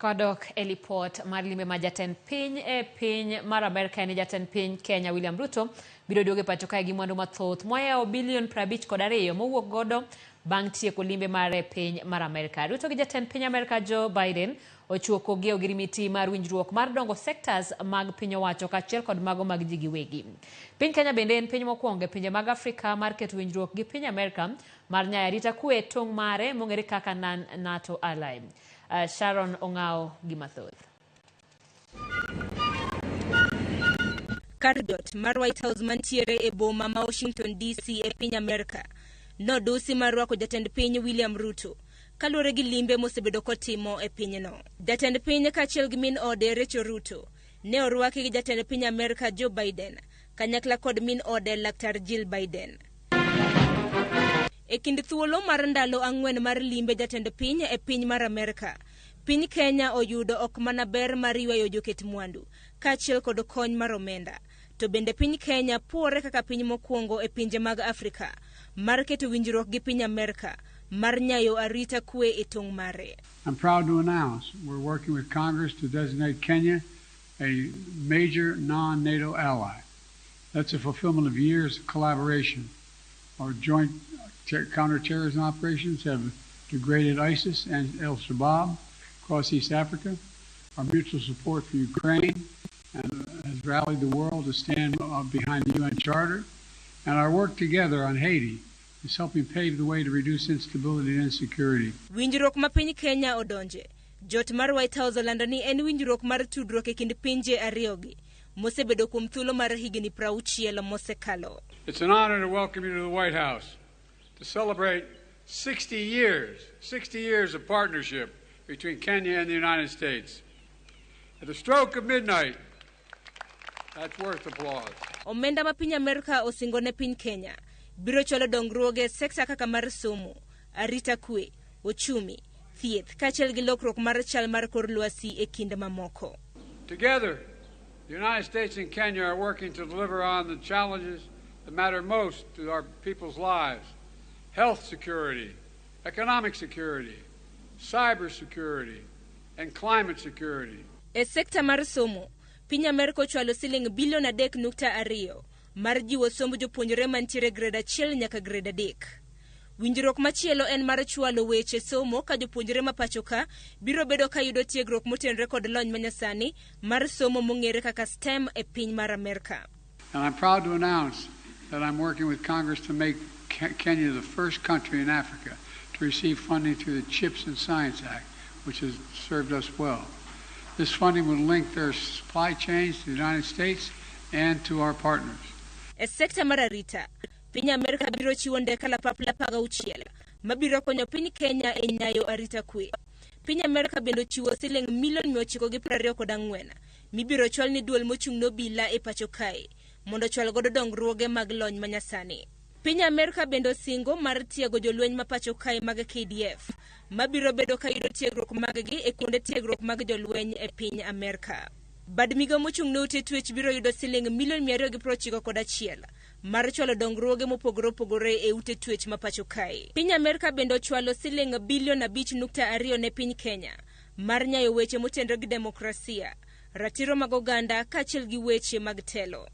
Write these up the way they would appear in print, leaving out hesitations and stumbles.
Kodok e lipot mar limbe ma jatend piny e piny mar Amerka en jatend piny Kenya William Ruto biro duogo e pacho kae gi mwandu mathoth mohewo bilion 52 mowuok godo bang' tieko limbe mare e piny mar Amerka. Ruto gi jatend piny Amerka Joe Biden ochuoko gi ogirimiti mar winjruok mar dongo sectors mag piny owacho kaachiel kod mago mag ji giwegi. Piny Kenya bende en piny mokwongo e pinje mag Afrika mar keto winjruok gi piny Amerka mar nyayo arita kwe e tong' mare mong'ere kaka non-NATO ally. Sharon Ong'awo gi mathoth. Kar jot mar White House mantiere e boma ma Washington DC e piny Amerka nodusi mar rwako jatend piny William Ruto kaluwore gi limbe mosebedo kotimo e pinyno. Jatend piny kaachiel gi min ode Rachel Ruto ne orwaki gi jatend piny Amerka Joe Biden kanyakla kod min ode Laktar Jill Biden. E kind thuolo mar ndalo 4 mar limbe jatend piny e piny mar Amerka, piny Kenya oyudo ok mana ber mar ywayo joket mwandu kaachiel kod kony mar omenda, to bende piny Kenya puore kaka piny mokwongo e pinje mag Afrika mar keto winjruok gi piny Amerka mar nyayo arita kwe e tong' mare. I'm proud to announce we're working with Congress to designate Kenya a major non-NATO ally. That's a fulfillment of years of collaboration. Our joint counterterrorism operations have degraded ISIS and Al-Shabaab across East Africa. Our mutual support for Ukraine has rallied the world to stand behind the UN Charter. And our work together on Haiti is helping pave the way to reduce instability and insecurity. Winjruok ma piny Kenya odonje. Jot mar White House olando ni en winjruok mar tudruok e kind pinje ariyogi mosebedo kuom thuolo mar higni 60 mosekalo. It's an honor to welcome you to the White House to celebrate 60 years, 60 years of partnership between Kenya and the United States. At the stroke of midnight, that's worth applause. Omenda ma piny Amerka osingo ne piny Kenya biro chwalo dongruoge e sekta kaka mar somo, arita kwe, ochumi, thieth kaachiel gi lokruok mar chal mar kor lwasi e kinde mamoko. Together, the United States and Kenya are working to deliver on the challenges that matter most to our people's lives: health security, economic security, cyber security, and climate security. E sekta mar somo, piny Amerka ochwalo siling bilion 3.2 mar jiwo somb jopuonjre mantiere grade 1 nyaka grade 3. Winjruok machielo en mar chwalo weche somo ka jopuonjre ma pacho ka biro bedo ka yudo tiegruok motenore kod lony manyasani mar somo mong'ere kaka STEM e piny mar Amerka. And I'm proud to announce that I'm working with Congress to make Kenya the first country in Africa to receive funding through the CHIPS and Science Act, which has served us well. This funding will link their supply chains to the United States and to our partners. E sekta mar arita, piny Amerka biro chiwo ndeke kalapapla 16 mabiro konyo piny Kenya e nyayo arita kwe. Piny Amerka bende ochiwo siling milion 924 mibiro chwal ni duol mochung' ne obila e pacho kae mondo ochwal godo dongruoge mag lony manyasani. Piny Amerka bende osingo mar tiego jolweny ma pacho kae mag KDF mabiro bedo ka yudo tiegruok maggi e kuonde tiegruok mag jolweny e piny Amerka. Bad migawo mochung' ne ute twech biro yudo siling milion 291 mar chwalo dongruoge mopogore opogore e ute twech ma pacho kae. Piny Amerka bende ochwalo siling bilion 5.2 ne piny Kenya mar nyayo weche motenore gi demokrasia, ratiro mag oganda kaachiel gi weche mag telo.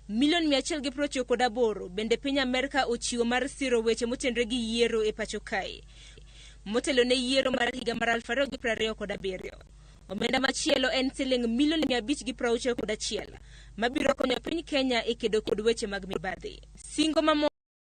Milion 198 bende piny Amerka ochiwo mar siro weche motenore gi yiero e pacho kae. Motelo ne yiero mar higa mar 2027. Omenda machielo en siling milion 561 mabiro konyo piny Kenya e kedo kod weche mag mibadhi. Singo mamoko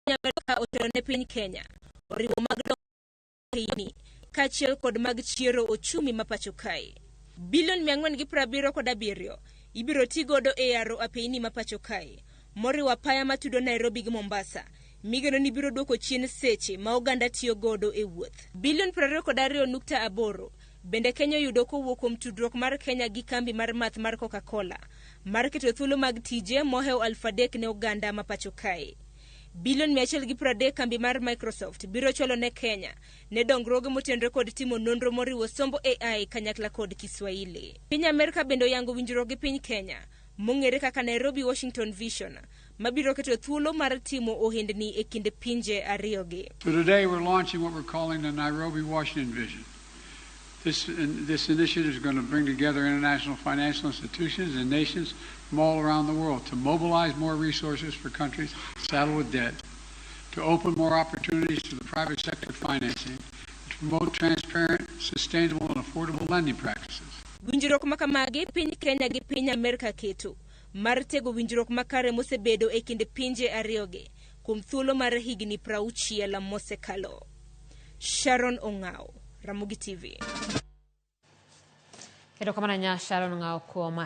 Amerka otelo ne piny Kenya oriwo mag dongruok kaachiel kod mag chiero ochumi ma pacho kae. Bilion 477 ibiro ti godo e yaro apeyni ma pacho kae, moriwo apaya matudo Nairobi gi Mombasa, migeno ni biro duoko chien seche ma oganda tiyo godo e wuoth. Bilion 22.8 bende Kenya oyudo kowuok kuom tudruok mar Kenya gi kambi mar math mar Coca-Cola mar keto thuolo mag tije mohewo 3,000 ne oganda ma pacho kae. Bilion 130 kambi mar Microsoft biro chwalo ne Kenya ne dongruoge motenore kod timo nonro moriwo sombo AI kanyakla kod Kiswahili. Piny Amerka bende oyango winjruok gi piny Kenya mong'ere kaka Nairobi Washington Vision mabiro keto thuolo mar timo ohendni e kind pinje ariyogi. So today we're launching what we're calling the Nairobi Washington Vision. This initiative is going to bring together international financial institutions and nations from all around the world to mobilize more resources for countries saddled with debt, to open more opportunities to the private sector financing, to promote transparent, sustainable, and affordable lending practices. Winjruok ma kamagi piny Kenya gi piny Amerka keto mar tego winjruok makare mosebedo e kind pinje ariyogi kuom thuolo mar higni 60 mosekalo. Sharon Ong'aw, Ramogi TV. Erokamano ahinya, Sharon Ong'aw, kuom